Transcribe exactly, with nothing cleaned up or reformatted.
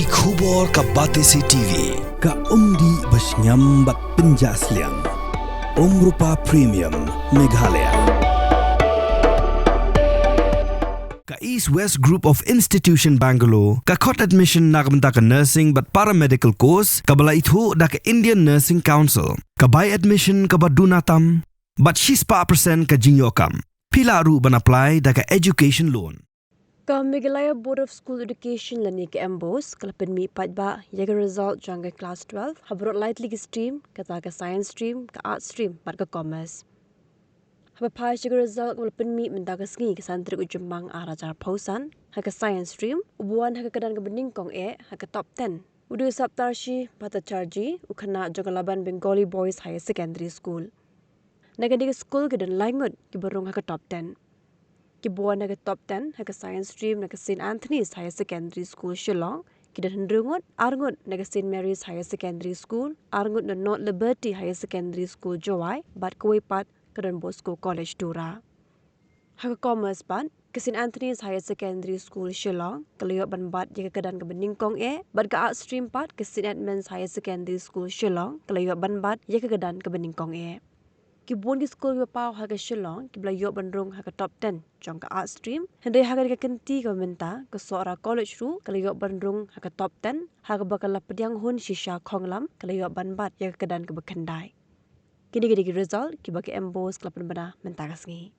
Ki khubor ka Batesi T V, ka umdih ba shngiam bad pynjah sliang. Umrupa Premium, Meghalaya. Ka East West Group of Institution Bangalore, ka khot admission na ka bynta ka nursing bad paramedical course, kaba la ithuh da ka Indian Nursing Council. Ka bai admission kaba duna tam, bad shispah percent ka jingïoh kam. Phi lah ruh ban apply da ka education loan. Ka Meghalaya Board of School Education lane ka MBOSE, ka la pynmih paidbah ïa ka result jong ka class twelve ha baroh lai tylli ki stream, kata ka science stream, ka arts stream bad ka commerce. Haba phai sha ka result kaba la pynmih mynta ka sngi, ka san tarik u Jymmang ar hajar arphew san, ha ka science stream, uba wan ha ka kyrdan kaba nyngkong eh ha ka top ten u dei u Saptarshi Bhattacharjee, u khynnah jong ka Laban Bengali Boys Higher Secondary School. Na kane ka skul ki don lai ngut kiba rung ha ka top ten. Kiba wan ha ka top ten ha ka science stream na ka Saint Anthony's Higher Secondary School, Shillong, ki don hynriew ngut, ar ngut na ka Saint Mary's Higher Secondary School, ar ngut na North Liberty Higher Secondary School, Jowai, bad kawei pat ka Don Bosco College, Tura. Ha ka commerce pat, ka Saint Anthony's Higher Secondary School, Shillong, ka la ïoh ban bat ïa ka kyrdan kaba nyngkong eh, bad ka arts stream pat, ka Saint Edmund's Higher Secondary School, Shillong, ka la ïoh ban bat ïa ka kyrdan kaba nyngkong eh. Ki bun ki skul kiba paw ha ka Shillong kiba la ïoh ban rung ha ka top ten jong ka arts stream, hynrei ha kane ka kynti kaba mynta, ka Sohra College ruh ka la ïoh ban rung ha ka top ten, ha kaba ka Lapdianghun Shisha Khonglam ka la ïoh ban bat ïa ka kyrdan kaba khyndai. Kine ki dei ki result kiba ka MBOSE ka la pynbna mynta ka sngi.